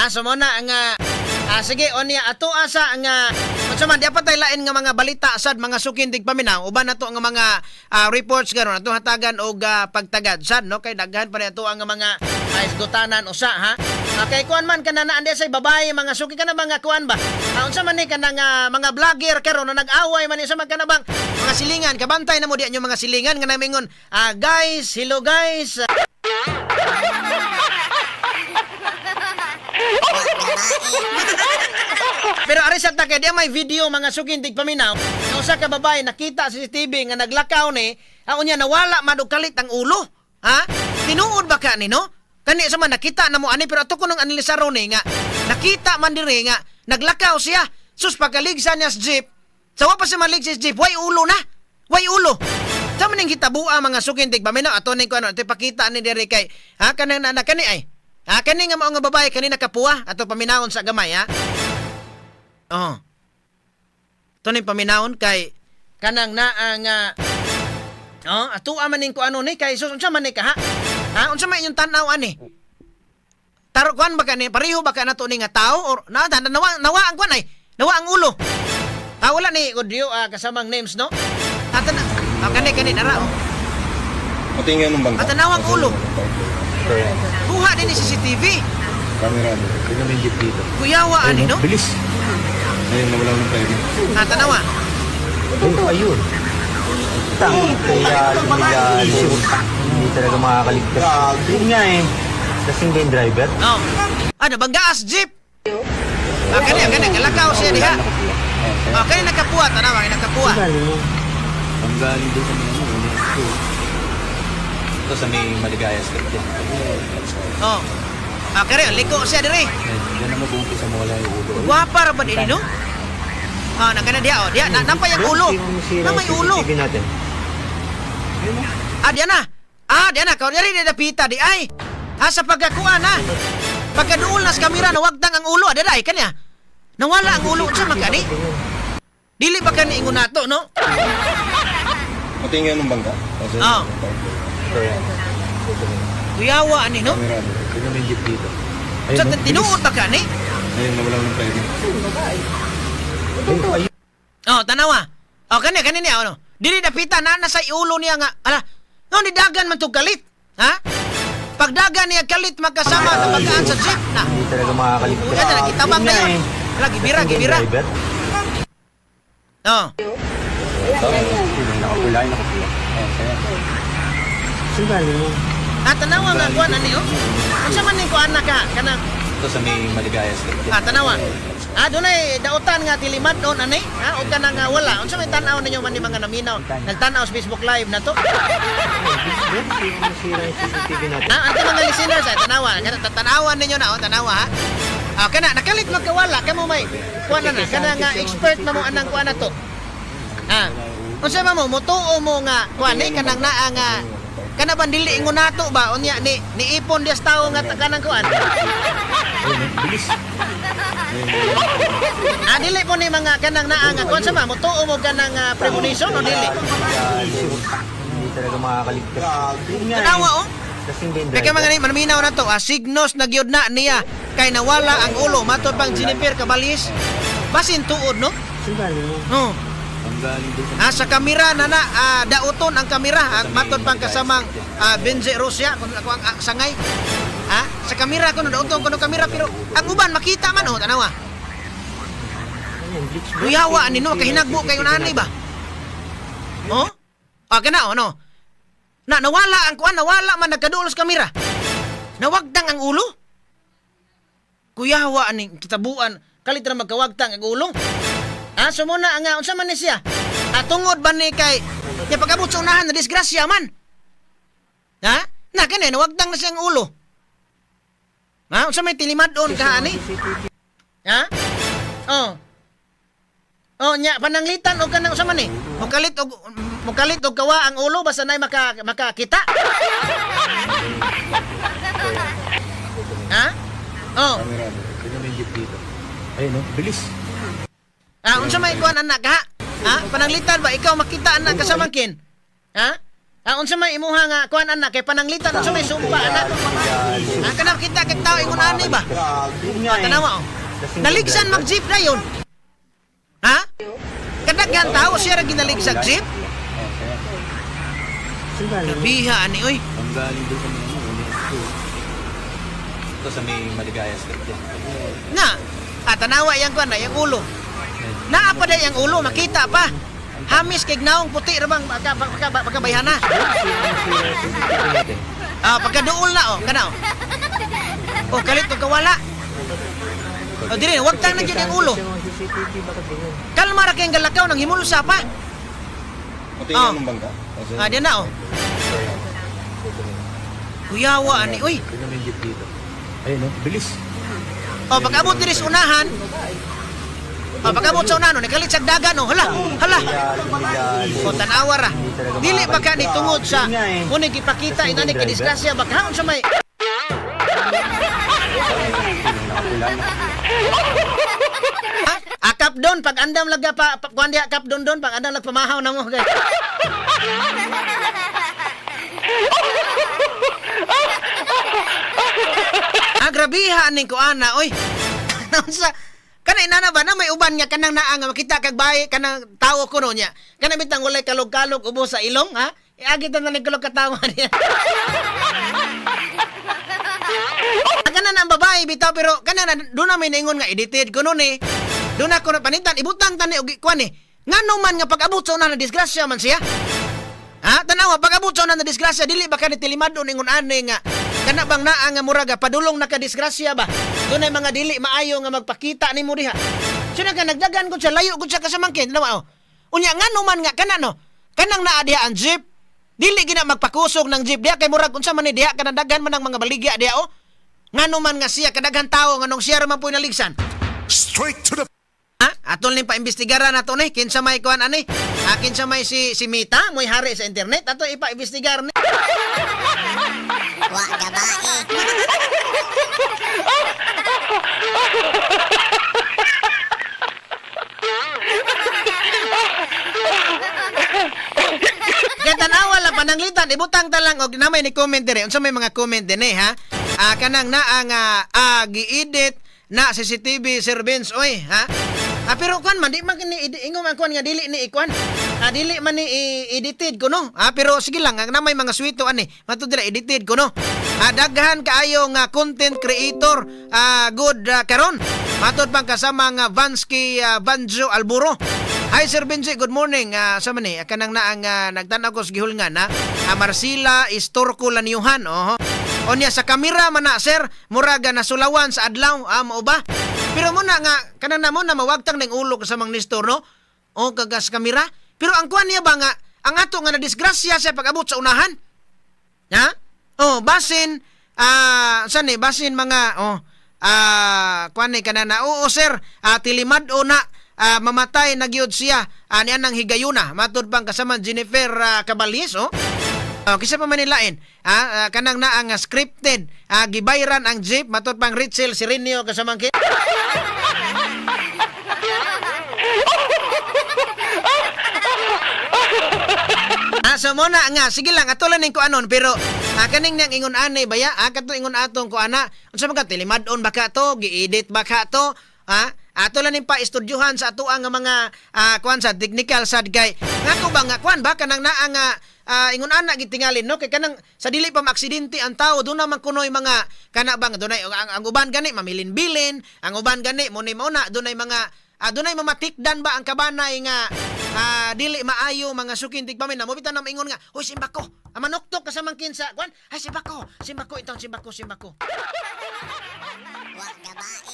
So mo na nga sige, onya ato asa nga unsa man, di pa tay lain nga mga balita sad, mga suking tigpaminaw, uban na to nga mga reports karon ato hatagan og pagtagad sad, no, kay daghan pa ni ato ang mga isgutanan usa, ha. Kay kuan man kana na andi say babae, mga suki, kana mga kuan ba, unsa man ni kanang mga vlogger karon na nag-away man sa mga kanabang mga silingan, kabantay na mo di inyo mga silingan nga namingon, "Guys, hello guys." Pero ari sa takay di may video, mga suking tigpaminaw, nga usa ka babae nakita sa CCTV nga naglakaw ni ang unya nawala man og kalit ang ulo. Ha? Tinuod ba ka ni, no? Kani sa man nakita na mo ani, pero ato ko nang analisaro ni nga nakita man diri nga naglakaw siya. Sus, pagkaligsa niya sa jeep, sa wa pa siya maligsa sa jeep, way ulo na. Way ulo. Sa man ning hitabua, mga suking tigpaminaw, ato ning kuno, ato pakita ni diri kay ha kanang na kani ay. Ha, kani nga mao nga babae kani nakapuwa, ato paminawon sa gamay, ha. Oh. Ito ni paminawon kay kanang naa nga oh, ato man ning kuano ni kay sus, unsa man ni ka, ha? Ha, unsa man inyong tan-aw ani? Taro kuan ba kani, pareho ba ka nato ni nga tao or na, na nawa, nawa ang kuan ay, nawa ang ulo. Ah, wala ni audio kasamang names, no? Ata na, kani kani nara oh. Patingin ng bangka. At tanawang ulo. Kuha din ni CCTV. Camera. Tingnan mo yung jeep dito. Kuyawa ani, no? Bilis. Ayun, nawala ng pwede. Ah, tanawa. Ayun. Kaya lumilalim. Hindi talaga makakaligtas. Yun nga eh. Lasing ba yung driver? Oh. Ano, banggaas jeep. Ah, kani, kani, galakaw siya diha. Oh, kani nakapuwa, tanawa, kani nakapuwa. Ang galing doon sa may ano, ito. Ito sa may Maligaya Street yan. Oh. Ah, kani, liko siya diri. Yan, yan ang mag-uumpisa mo wala yung ulo. Gwapa ra ba din, no? Ah, nagana diha, oh, diha, na, nampay ang ulo. Masira Na may yung ulo. CCTV natin. Ah, diha na. Ah, diha na, kaw diri di dapita di ay. Ah, sa pagkakuan na. Pagkaduol na sa kamera, nawagtang ang ulo. Ah, diha ay kanya. Nawala ang ulo sa magkani. Dili ba kani ingon nato, no? Patingin ng bangka. Oh. Kuyawa ani, no? Camera. Tingnan mo yung jeep dito. Sa tinuod ba kani? Ayun, nawala ng pwede. Oh, tanawa. Oh, kani kani niya ano. Dili dapita na nasa ulo niya nga. Ala, no ni dagan man tug kalit. Ha? Pagdagan niya kalit magkasama sa pagkaan sa jeep na. Hindi talaga makakaligtas. Uya na gitabang Yun na nga yun. eh. Ala, gibira, Lasing ba yung gibira. driver? Oh. Nakapula, nakapula. Saan galing mo? Ah, tanawa nga kuan ani oh. Unsa man ning kuan na ka kanang Ito sa may Maligaya Street yan. Ah, tanawa. Ah, dunay dautan nga tilimad doon ani. Ha, og kanang nga wala. Unsa may tan-aw ninyo man ni mga naminaw? Nagtan-aw sa Facebook Live na to. Masira yung CCTV natin. Ah, ang mga listeners ay tanawa. Kana tanawan ninyo na, oh, tanawa ha. Ah, kana nakalit magkawala kamo may kuan na na kana nga expert na mo anang kuan na to. Ah. Unsa man mo mutuo mo nga kuan ni kanang naa nga kana ban dili ingon nato ba unya ni niipon dias tawo nga kanang kuan. Bilis. Ah, dili po ni mga kanang naa nga kuan sa ma mutuo mo kanang premonition o dili. Hindi talaga makakaligtas. Yun nga eh. Tanawa oh. Lasing ba yung driver? Kaya mga ni manaminaw na to, signos na gyud na niya kay nawala ang ulo matod pang Jennifer Cabalis. Basin tuod, no? Saan galing mo? No. Ang galing doon sa Ah, sa kamera na na dauton ang kamera matod pang kasamang Benji Rosia kung ako ang sangay. Ah, sa kamera kuno dauton kuno kamera, pero ang uban makita man oh, tanawa. Ano yan, glitch ba? Kuyawa ani no, kahinagbo kayo nani ba? Oh? Ah, kana oh no. Na nawala ang kuan, nawala man nagkaduol sa kamera. Nawagtang ang ulo. Kuyawa ani kitabuan, kalit ra magkawagtang ang ulo. Ah, so muna nga unsa man ni siya? Ah, tungod ba ni kay ya pag-abot sa unahan na disgrasya man. Ha? Na kani nawagtang na siyang ulo. Ha, unsa may tilimad-on ka ani? Ha? Oh. Oh, nya pananglitan og kanang unsa man ni? Mukalit og kawa ang ulo basta nay makakita. Ha? Oh. Camera. Tingnan mo yung jeep dito. Ayun, oh, bilis. Ah, unsa may kuan anak ha? Ha? Pananglitan ba ikaw makita anak kasamangkin? Ha? Ah, unsa may imuha nga kuan anak kay pananglitan unsa may sumpa anak. Ah, kanang kita kag tao ingon ani ba? Yun nga Ah, eh. tanawa oh. Lasing yung Naligsan driver. mag jeep na yun. Ha? Kadaghan tao siya ra ginaligsan jeep. Saan galing? Grabiha ani oy. Ang galing doon sa may ano, may Ito sa may Maligaya Street yan. Na, ah, tanawa yang kuan na yang ulo. Naa pa day ang ulo makita pa. Hamis kay naong puti ra bang pagka, pagka, pagkabayhana. Ah, pagkaduol na oh, kana oh. Oh, kalit og kawala. Oh, dire, wag tang na gyud ang ulo. Sa mga CCTV, bakit ganyan? Kalma ra kay galakaw nang himulsa pa. Pati Oh. yung bangka. Ah, di na oh. Kuyawa ani oy. Tingnan mo yung jeep dito. Ayun no, bilis. Oh, pag-abot diri sa unahan. Oh, pag-abot sa unahan, oh, nakalit sa dagan oh. Hala, hala. Lumilali. O tanawa ra. Dili ba ka ni tungod sa Yun nga eh. ngunit gipakita inani kay disgrasya ba kaon sa may Ha? Akap doon pag andam laga pa, kuan diha akap doon doon pag andam lag pamahaw na mo kay. Ah, grabiha aning kuana oy. Unsa kana inana ba na may uban nga kanang naa nga makita kag bahay kanang tawo kuno niya. Kana bitang walay kalog-kalog ubo sa ilong ha? Iagi ta na ning kalog katawa niya. Ah, kana na ang babae bitaw pero kana na doon na may naingon nga edited kuno ni. Doon na kuno panitan ibutang tani og kuan ni. Ngano man nga pag-abot sa una na disgrasya man siya. Ha? Tanawa pag-abot sa una na disgrasya dili ba ka ni tilimado ningon ani nga kana bang naa nga muraga padulong naka disgrasya ba? Dunay mga dili maayo nga magpakita nimo diha. Sino ka nagdagan gud siya layo gud siya kasamangkin tanawa oh. Unya ngano man nga kana no? Kanang naa diha ang jeep dili gina magpakusog ng jeep diha kay murag unsa man ni diha kanang daghan man ang mga baligya diha oh. Ngano man nga siya kadaghan tawo nganong siya ra man puy naligsan. Straight to the Ha? Atol ning paimbestigaran nato ni kinsa may kuan ani? Ha, kinsa may si si Mita mo'y hari sa internet ato ipa-imbestigar ni. Wa gabae. Kaya tanawa lang pananglitan ibutang ta lang og namay ni comment dire. Unsa may mga comment dinhi ha? Ah, kanang naa nga gi-edit na CCTV Sir Vince oy ha? Ah, pero kuan man di man kini ingon man kuan nga dili ni ikuan. Ah, dili man ni edited kuno. Ah, pero sige lang ang namay mga swito ani. Matud dira edited kuno. Ah, daghan kaayo nga content creator good karon. Matod pang kasama nga Vansky Banjo Alburo. Hi Sir Benji, good morning. Ah, sa man ni kanang naang nagtan-aw ko sa gihulngan ha. Ah, Marcila Istorco Laniuhan, oho. Onya sa kamera man na sir, muraga nasulawan sa adlaw, ah, mao ba? Pero muna nga kanang na mo na mawagtang ning ulo sa mang Nestor no. O kagas kamera. Pero ang kuan niya ba nga ang ato nga nadisgrasya siya pag-abot sa unahan. Ha? Oh, basin saan ni basin mga oh kuan ni kana na oo sir, tilimad o na mamatay na gyud siya ni anang higayuna matud pang kasama Jennifer Caballes oh. Oh, kisa pa man nilain. Kanang naa nga scripted, gibayran ang jeep matud pang Richel Sirenio kasamang Ah, so mo na nga sige lang ato lang ning kuanon pero kaning nang ingon ani baya kato ingon atong kuana unsa man ka tilimad-on ba ka to gi-edit ba ka to ha ato lang ning pa-estudyuhan sa atoang nga mga kuan sa technical sad kay ngako ba nga kuan ba kanang naa nga ingon ana gitingalin no kay kanang sa dili pa maaksidente ang tao doon naman kunoy mga kana bang dunay ang uban gani mamilin-bilin ang uban gani mo ni mao na dunay mga dunay mamatikdan ba ang kabanay nga dili maayo mga sukin tigpamin na mo bitan na maingon nga hoy simbako ang manuktok ka sa mangkin sa kuan ay simbako simbako itong simbako simbako Wa gabae.